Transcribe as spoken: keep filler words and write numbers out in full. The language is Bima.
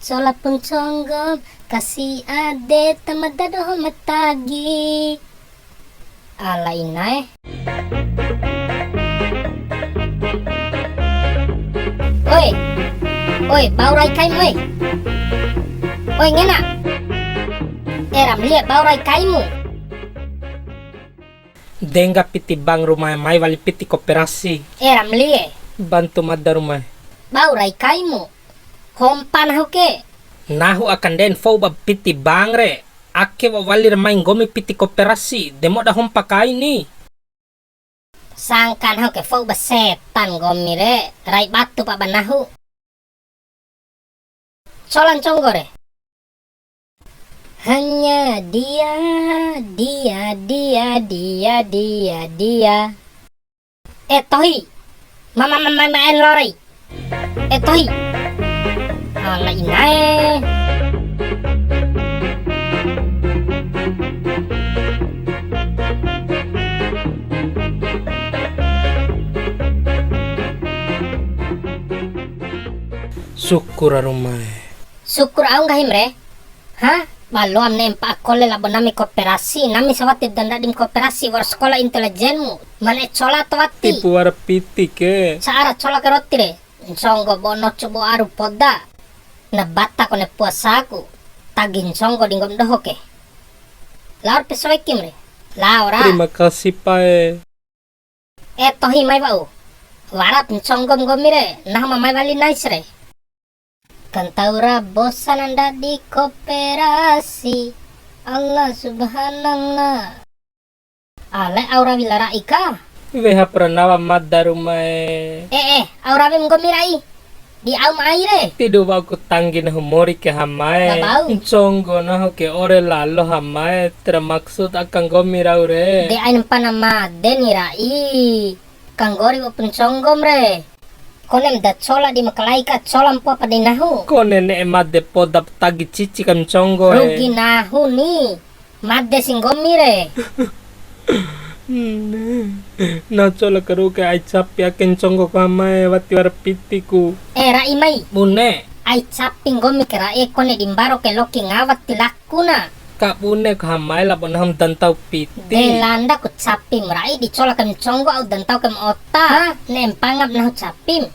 Cola pu nconggo, kasi ade, ta mada doho ma tagi. Ala inae. Oi. Oi, bau rai kaimu, oi. Oi, ngena. E, Ramli e, bau rai kaimu. Dengga piti bank Ruma e, mai wali piti koperasi. E, Ramli e. Bantu mada Ruma e. Bau rai kaimu. Hompa nahu ke. Nahu aka nden fou ba piti bank re. Ake wa wali ra mai nggomi piti koperasi, de moda hompa kai ni. Sangka nahu ke fou ba setan nggomi re, rai batu pa ba nahu. Cola nconggo re. Hanya dia, dia, dia, dia, dia, dia. E tohi. Mama, mama, mama, en lorei. E tohi. Ala inae. Syukur Ruma e. Syukur au nggahim re. Ha? Ba loam ne'e mpa'a kole labo nami koperasi, nami sawatip da ndadim koperasi, wa'ur sakola intelijenmu. Ma ne'e cola to wati. Tipu wara piti ke. Sa'ara cola ke roti re. Nconggo bo noco bo aru poda. Na bata kone puasaku. Tagi nconggo di nggom doho ke. Laor pesoekim re. Laora. Terima kasih, Pae. E tohi mai wa'u. Warap nconggom nggomi re, nahu ma mai wali nais re. Kantaura bosan ndadi koperasi. Allah subhanallah. Ale au rawi la ra'i ka. Weha pranawa mada Ruma e. E, e, au rawim nggomi ra'i. Di au ma ai re. Tidu wa'uku tanggi nahu mori ke Hama e. Babau. Nconggo nahu ke ore lalo Hama e, termaksud aka nggomi rau re. De ain mpana made ni ra'i. Kanggori wa'upu nconggom re. Konem da cola di makalai ka, cola mpoa pa dei nahu. Kone ne'e made poda tagi cici ka nconggo e. Rugi nahu ni. Made si nggomi re. Na cola karu'u ke ai capi ake nconggo ku Hama e, wati wara pitiku. E, ra'i mai. Bune. Ai capi nggomi ke ra'i, kone di mbaro ke loki ngawa ti lakuna. Ka bune ku Hama e, labo nahu ma dantau piti. De landa ku capim ra'i, di cola kaim nconggo au dantau kaim ota. Ha? Ne'e mpangap nahu capim.